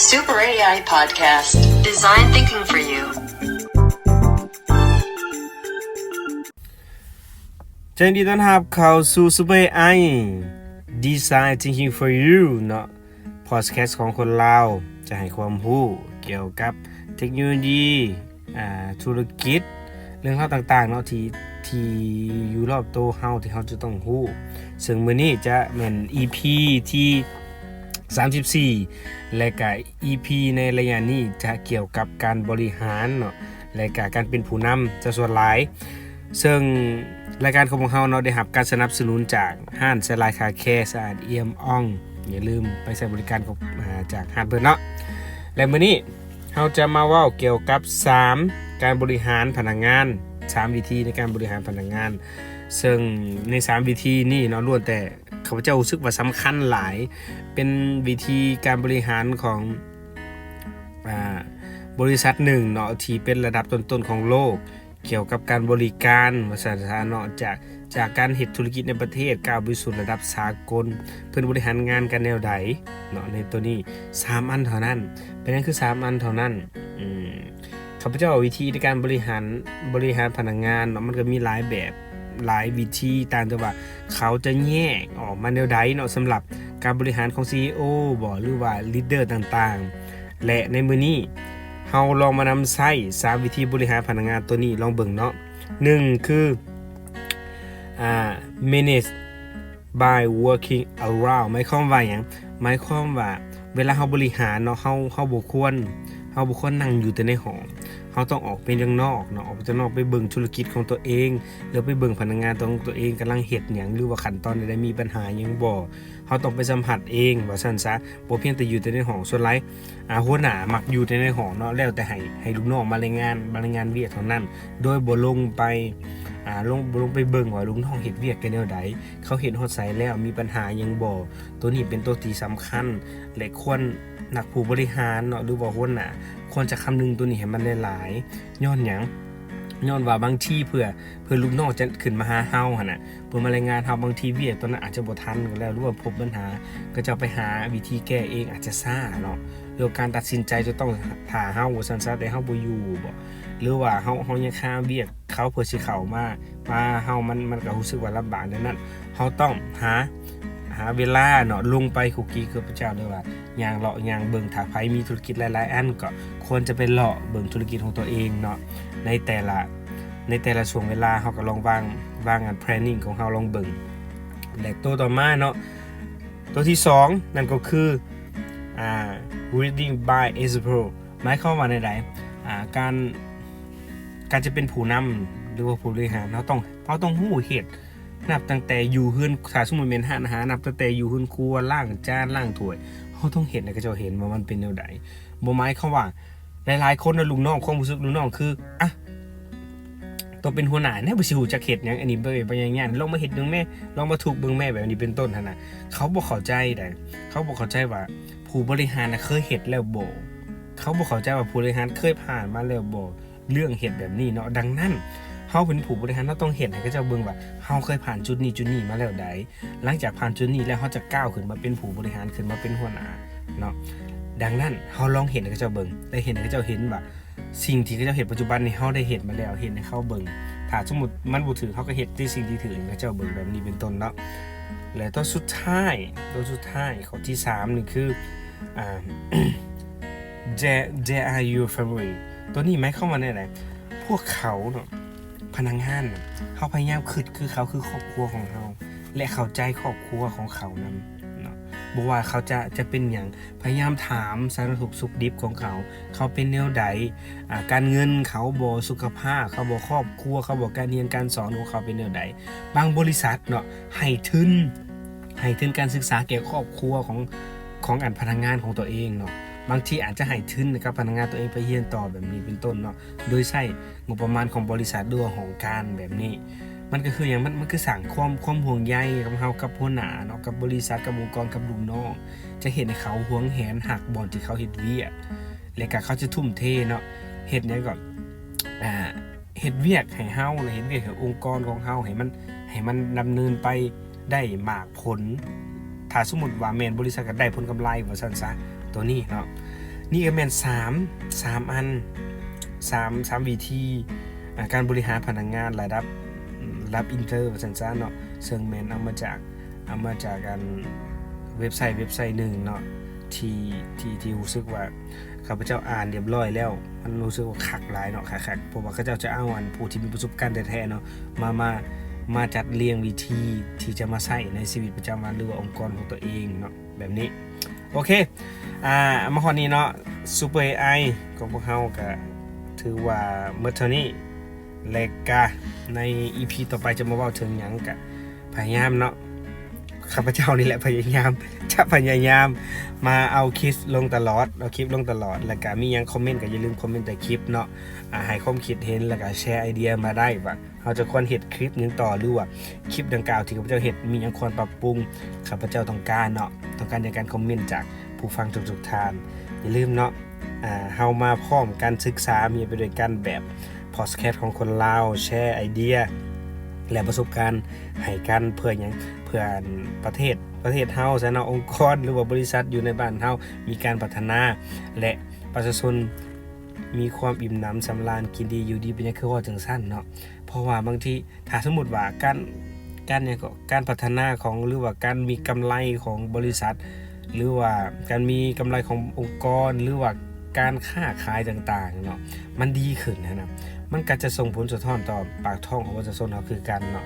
Super ເອໄອ Podcast. Design thinking for you. ເຈົ້າ ຍິນດີຕ້ອນຮັບເຂົ້າສູ່ Super ເອໄອ Design Thinking for You ເນາະ Podcast ຂອງຄົນລາວ ຈະໃຫ້ຄວາມຮູ້ກ່ຽວກັບເທັກໂນໂລຢີ ອ່າ ທຸລະກິດ ເລື່ອງລາວຕ່າງໆເນາະ ທີ່ ທີ່ຢູ່ລອບໂຕເຮົາ ທີ່ເຮົາຈະຕ້ອງຮູ້. ເຊິ່ງມື້ນີ້ຈະແມ່ນ ອີພີ ທີ ສາມສິບສີ່ ແລະກະ ອີພີ ໃນໄລຍະນີ້ຈະກ່ຽວກັບການບໍລິຫານເນາະ ແລະກະການເປັນຜູ້ນຳຊະສ່ວນຫຼາຍ. ເຊິ່ງລາຍການຂອງພວກເຮົາເນາະ ໄດ້ຮັບການສະໜັບສະໜູນຈາກຮ້ານ Skyline Car Care ສະອາດ Iem Ong. ຢ່າລືມໄປໃຊ້ບໍລິການຂອງ ອາ ຈາກຮ້ານເພິ່ນເນາະ. ແລະມື້ນີ້ເຮົາຈະມາເວົ້າກ່ຽວກັບ ສາມ ການບໍລິຫານພະນັກງານ, ສາມວິທີໃນການບໍລິຫານພະນັກງານ. ເຊິ່ງໃນສາມວິທີນີ້ເນາະ ລ້ວນແຕ່ ຂ້າພະເຈົ້າຮູ້ສຶກວ່າສຳຄັນຫຼາຍ ເປັນວິທີການບໍລິຫານຂອງ ອາ ບໍລິສັດໜຶ່ງເນາະ ທີ່ເປັນລະດັບຕົ້ນໆຂອງໂລກ ກ່ຽວກັບການບໍລິການ ວ່າຊັ້ນຊະເນາະ. ຈາກ ຈາກການເຮັດທຸລະກິດໃນປະເທດ ກ້າວໄປສູ່ລະດັບສາກົນ ເພິ່ນບໍລິຫານງານກັນແນວໃດເນາະ. ໃນໂຕນີ້ ສາມອັນເທົ່ານັ້ນ. ເປັນຫຍັງຄືສາມອັນເທົ່ານັ້ນ? ອືມ ຂ້າພະເຈົ້າວ່າວິທີໃນການບໍລິຫານ ບໍລິຫານພະນັກງານເນາະ ມັນກໍມີຫຼາຍແບບ ຫຼາຍວິທີ ຕ່າງແຕ່ວ່າເຂົາຈະແຍກອອກມາແນວໃດເນາະ ສຳລັບການບໍລິຫານຂອງ ຊີອີໂອ ບໍ ຫຼືວ່າ leader ຕ່າງໆ. ແລະໃນມື້ນີ້ເຮົາລອງມານຳໃຊ້ ສາມ ວິທີບໍລິຫານພະນັກງານໂຕນີ້ລອງເບິ່ງເນາະ. ໜຶ່ງ ຄື ອາ manage by walking around ໝາຍຄວາມວ່າຫຍັງ? ໝາຍຄວາມວ່າເວລາເຮົາບໍລິຫານເນາະ ເຮົາ ເຮົາບໍ່ຄວນ ເຮົາບໍ່ຄວນນັ່ງຢູ່ແຕ່ໃນຫ້ອງ ເຮົາຕ້ອງອອກໄປຂ້າງນອກເນາະ ອອກໄປຂ້າງນອກ ໄປເບິ່ງທຸລະກິດຂອງຕົວເອງ ຫຼືໄປເບິ່ງພະນັກງານຂອງຕົວເອງກຳລັງເຮັດຫຍັງ ຫຼືວ່າຂັ້ນຕອນໃດໆ ມີບັນຫາຫຍັງບໍ່. ເຮົາຕ້ອງໄປສຳຜັດເອງ ວ່າຊັ້ນຊະ ບໍ່ພຽງແຕ່ຢູ່ແຕ່ໃນຫ້ອງ. ສ່ວນຫຼາຍ ອາ ຫົວໜ້າມັກຢູ່ແຕ່ໃນຫ້ອງເນາະ ແລ້ວແຕ່ໃຫ້ ໃຫ້ລູກນ້ອງມາລາຍງານ ມາລາຍງານວຽກເທົ່ານັ້ນ ໂດຍບໍ່ລົງໄປ ອາ ລົງ ບໍ່ລົງໄປເບິ່ງວ່າລູກນ້ອງເຮັດວຽກກັນແນວໃດ ເຂົາເຮັດຮອດໃສແລ້ວ ມີບັນຫາຫຍັງບໍ່. ໂຕນີ້ເປັນໂຕທີ່ສຳຄັນ ແລະ ຄວນ ນັກຜູ້ບໍລິຫານເນາະ ຫຼືວ່າຫົວໜ້າ ຄວນຈະຄຳນຶງໂຕນີ້ໃຫ້ມັນຫຼາຍໆ. ຍ້ອນຫຍັງ? ຍ້ອນວ່າບາງທີເພື່ອ ເພື່ອລູກນ້ອງຈະຂຶ້ນມາຫາເຮົາຫັ້ນນະ ເພື່ອມາລາຍງານເຮົາ ບາງທີວຽກຕອນນັ້ນອາດຈະບໍ່ທັນກໍແລ້ວ ຫຼືວ່າພົບບັນຫາ ເຂົາເຈົ້າໄປຫາວິທີແກ້ເອງອາດຈະຊ້າເນາະ ຫຼືວ່າການຕັດສິນໃຈຈະຕ້ອງຖ້າເຮົາ ວ່າຊັ້ນຊະ ແຕ່ເຮົາບໍ່ຢູ່ບໍ ຫຼືວ່າເຮົາ ເຮົາຍັງຄາວຽກເຂົາເພື່ອຊິເຂົ້າມາ ມາເຮົາ ມັນ ມັນກໍຮູ້ສຶກວ່າລຳບາກ. ດັ່ງນັ້ນ ເຮົາຕ້ອງຫາ ຫາເວລາເນາະ ລົງໄປຄຸກຄີກັບພະເຈົ້າ ຫຼືວ່າຍ່າງເລາະຍ່າງເບິ່ງ. ຖ້າໃຜມີທຸລະກິດຫຼາຍໆອັນ ກໍຄວນຈະໄປເລາະເບິ່ງທຸລະກິດຂອງຕົວເອງເນາະ ໃນແຕ່ລະ ໃນແຕ່ລະຊ່ວງເວລາ ເຮົາກໍລອງວາງ ວາງອັນ planning ຂອງເຮົາລອງເບິ່ງ. ແລະ ໂຕຕໍ່ມາເນາະ ໂຕທີສອງ ນັ້ນກໍຄື ອ່າ leading by example ໝາຍຄວາມວ່າແນວໃດ? ອ່າ ການ ການຈະເປັນຜູ້ນຳ ຫຼືວ່າຜູ້ບໍລິຫານ ເຮົາຕ້ອງ ເຮົາຕ້ອງຮູ້ເຮັດ ນັບຕັ້ງແຕ່ຢູ່ເຮືອນ ຖ້າສົມມຸດແມ່ນຮ້ານອາຫານ ນັບຕັ້ງແຕ່ຢູ່ເຮືອນຄົວ ລ້າງຈານ ລ້າງຖ້ວຍ ເຮົາຕ້ອງເຮັດໃຫ້ເຂົາເຈົ້າເຫັນວ່າມັນເປັນແນວໃດ. ບໍ່ໝາຍຄວາມວ່າ ຫຼາຍໆຄົນນະ ລູກນ້ອງ ຄວາມຮູ້ສຶກລູກນ້ອງຄື ອະ ໂຕເປັນຫົວໜ້າແດ່ ບໍ່ຊິຮູ້ຈັກເຮັດຫຍັງ ອັນນີ້ບໍ່ ບໍ່ຍາກ ລອງມາເຮັດເບິ່ງແມ້ ລອງມາທຸບເບິ່ງແມ້ ແບບນີ້ເປັນຕົ້ນຫັ້ນນະ. ເຂົາບໍ່ເຂົ້າໃຈໃດ ເຂົາບໍ່ເຂົ້າໃຈວ່າຜູ້ບໍລິຫານນະເຄີຍເຮັດແລ້ວບໍ່ ເຂົາບໍ່ເຂົ້າໃຈວ່າຜູ້ບໍລິຫານເຄີຍຜ່ານມາແລ້ວບໍ່ ເລື່ອງເຮັດແບບນີ້ເນາະ. ດັ່ງນັ້ນ ເຮົາເປັນຜູ້ບໍລິຫານ ເຮົາຕ້ອງເຮັດໃຫ້ເຂົາເຈົ້າເບິ່ງວ່າ ເຮົາເຄີຍຜ່ານຈຸດນີ້ຈຸດນີ້ມາແລ້ວໃດ. ຫຼັງຈາກຜ່ານຈຸດນີ້ແລ້ວ ເຮົາຈະກ້າວຂຶ້ນມາເປັນຜູ້ບໍລິຫານ ຂຶ້ນມາເປັນຫົວໜ້າເນາະ. ດັ່ງນັ້ນ ເຮົາລອງເຮັດໃຫ້ເຂົາເຈົ້າເບິ່ງ ແລະ ເຮັດໃຫ້ເຂົາເຈົ້າເຫັນວ່າ ສິ່ງທີ່ເຂົາເຈົ້າເຮັດປັດຈຸບັນນີ້ ເຮົາໄດ້ເຮັດມາແລ້ວ ເຮັດໃຫ້ເຂົາເບິ່ງ. ຖ້າສົມມຸດມັນບໍ່ຖືກ ເຮົາກໍເຮັດແຕ່ສິ່ງທີ່ຖືກໃຫ້ເຂົາເຈົ້າເບິ່ງ ແບບນີ້ເປັນຕົ້ນເນາະ. ແລະ ຕົວສຸດທ້າຍ ຕົວສຸດທ້າຍ ຂໍ້ທີສາມນີ້ຄື ອ່າ They, they are your family. ຕົວນີ້ໝາຍຄວາມວ່າແນວໃດ? ພວກເຂົາເນາະ ພະນັກງານນະ ເຮົາພະຍາຍາມຄິດຄືເຂົາ ຄືຄອບຄົວຂອງເຮົາ ແລະ ເຂົ້າໃຈຄອບຄົວຂອງເຂົານຳເນາະ. ບໍ່ວ່າເຂົາຈະ ຈະເປັນຫຍັງ ພະຍາຍາມຖາມສາລະທຸກສຸກດິບຂອງເຂົາ ເຂົາເປັນແນວໃດ ອາ ການເງິນເຂົາບໍ ສຸຂະພາບເຂົາບໍ ຄອບຄົວເຂົາບໍ ການຮຽນການສອນຂອງເຂົາເປັນແນວໃດ. ບາງບໍລິສັດເນາະ ໃຫ້ທຶນ ໃຫ້ທຶນການສຶກສາແກ່ຄອບຄົວຂອງ ຂອງອັນພະນັກງານຂອງຕົວເອງເນາະ. ບາງທີອາດຈະໃຫ້ທຶນໃຫ້ກັບພະນັກງານຕົວເອງໄປຮຽນຕໍ່ ແບບນີ້ເປັນຕົ້ນເນາະ ໂດຍໃຊ້ງົບປະມານຂອງບໍລິສັດ ຫຼືວ່າຫ້ອງການແບບນີ້. ມັນກໍຄືຫຍັງ? ມັນ ມັນຄືສ້າງຄວາມ ຄວາມຫ່ວງໃຍກັບເຮົາກັບຫົວໜ້າເນາະ ກັບບໍລິສັດ ກັບອົງກອນ ກັບລູກນ້ອງ ຈະເຮັດໃຫ້ເຂົາຫວງແຫນຮັກບ່ອນທີ່ເຂົາເຮັດວຽກ ແລະກະເຂົາຈະທຸ່ມເທເນາະ ເຮັດຫຍັງກໍ ອ່າ ເຮັດວຽກໃຫ້ເຮົາ ແລະ ເຮັດວຽກໃຫ້ອົງກອນຂອງເຮົາ ໃຫ້ມັນ ໃຫ້ມັນດຳເນີນໄປໄດ້ໝາກຜົນ. ຖ້າສົມມຸດວ່າແມ່ນບໍລິສັດກໍໄດ້ຜົນກຳໄລ ວ່າຊັ້ນຊະ ຕົວນີ້ເນາະ. ນີ້ກໍແມ່ນສາມ ສາມອັນ ສາມ ສາມວິທີ ອາ ການບໍລິຫານພະນັກງານລະດັບ ລະດັບ intern ວ່າຊັ້ນຊະເນາະ ເຊິ່ງແມ່ນເອົາມາຈາກ ເອົາມາຈາກອັນເວັບໄຊ ເວັບໄຊໜຶ່ງເນາະ ທີ່ ທີ່ ທີ່ຮູ້ສຶກວ່າຂ້າພະເຈົ້າອ່ານຮຽບຮ້ອຍແລ້ວ ມັນຮູ້ສຶກວ່າຄັກຫຼາຍເນາະ ຄັກໆ ເພາະວ່າເຂົາເຈົ້າຈະເອົາອັນຜູ້ທີ່ມີປະສົບການແທ້ໆເນາະ ມາ ມາ ມາຈັດລຽງວິທີທີ່ຈະມາໃຊ້ໃນຊີວິດປະຈຳວັນ ຫຼືວ່າອົງກອນຂອງຕົວເອງເນາະ ແບບນີ້. ໂອເຄ ອ່າ ມາຮອດນີ້ເນາະ Super ເອໄອ ຂອງພວກເຮົາກະຖືວ່າໝົດເທົ່ານີ້ ແລະກະໃນ ອີພີ ຕໍ່ໄປຈະມາເວົ້າເຖິງຫຍັງ ກະພະຍາຍາມເນາະ ຂ້າພະເຈົ້ານີ້ແຫຼະພະຍາຍາມ ຈະພະຍາຍາມມາເອົາຄລິບລົງຕະຫຼອດ ເອົາຄລິບລົງຕະຫຼອດ ແລະກະມີຫຍັງຄອມເມັນກະຢ່າລືມຄອມເມັນໃຕ້ຄລິບເນາະ ອາ ໃຫ້ຄວາມຄິດເຫັນ ແລະກະແຊໄອເດຍມາໄດ້ວ່າ ເຮົາຈະຄວນເຮັດຄລິບຫຍັງຕໍ່ ຫຼືວ່າຄລິບດັ່ງກ່າວທີ່ຂ້າພະເຈົ້າເຮັດມີຫຍັງຄວນປັບປຸງ ຂ້າພະເຈົ້າຕ້ອງການເນາະ ຕ້ອງການໃນການຄອມເມັນຈາກຜູ້ຟັງທຸກໆທ່ານ. ຢ່າລືມເນາະ ອາ ເຮົາມາພ້ອມກັນສຶກສາ ມີໄປດ້ວຍກັນແບບ podcast ຂອງຄົນລາວ ແຊໄອເດຍ ແລະປະສົບການໃຫ້ກັນ ເພື່ອຫຍັງ? ເພື່ອປະເທດ ປະເທດເຮົາຊະເນາະ ອົງກອນ ຫຼືວ່າບໍລິສັດຢູ່ໃນບ້ານເຮົາມີການພັດທະນາ ແລະປະຊາຊົນ ມີຄວາມອີ່ມໜຳສຳລານ ກິນດີຢູ່ດີ ເປັນຫຍັງຄືເວົ້າຈັ່ງຊັ້ນເນາະ ເພາະວ່າບາງທີ ຖ້າສົມມຸດວ່າການ ການຫຍັງເກາະ ການພັດທະນາຂອງ ຫຼືວ່າການມີກຳໄລຂອງບໍລິສັດ ຫຼືວ່າການມີກຳໄລຂອງອົງກອນ ຫຼືວ່າການຄ້າຂາຍຕ່າງໆເນາະ ມັນດີຂຶ້ນຫັ້ນນະ ມັນກໍຈະສົ່ງຜົນສະທ້ອນຕໍ່ປາກທ້ອງຂອງປະຊາຊົນເຮົາຄືກັນເນາະ.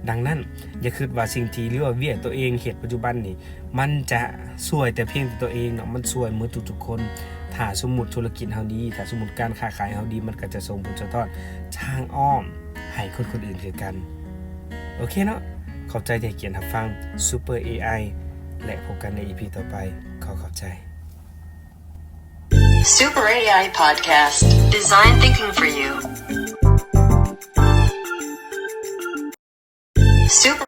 ດັ່ງນັ້ນ ຢ່າຄິດວ່າສິ່ງທີ່ ຫຼືວ່າວຽກຕົວເອງເຮັດປັດຈຸບັນນີ້ ມັນຈະຊ່ວຍແຕ່ພຽງແຕ່ຕົວເອງເນາະ ມັນຊ່ວຍໝົດທຸກໆຄົນ. ຖ້າສົມມຸດທຸລະກິດເຮົາດີ ຖ້າສົມມຸດການຄ້າຂາຍເຮົາດີ ມັນກໍຈະສົ່ງຜົນສະທ້ອນທາງອ້ອມໃຫ້ຄົນໆອື່ນຄືກັນ. ໂອເຄເນາະ ຂອບໃຈທີ່ໃຫ້ກຽດຮັບຟັງ Super ເອໄອ ແລະ ພົບກັນໃນ ອີພີ ຕໍ່ໄປ. ຂໍຂອບໃຈ. Super ເອໄອ Podcast. Design thinking for you. Super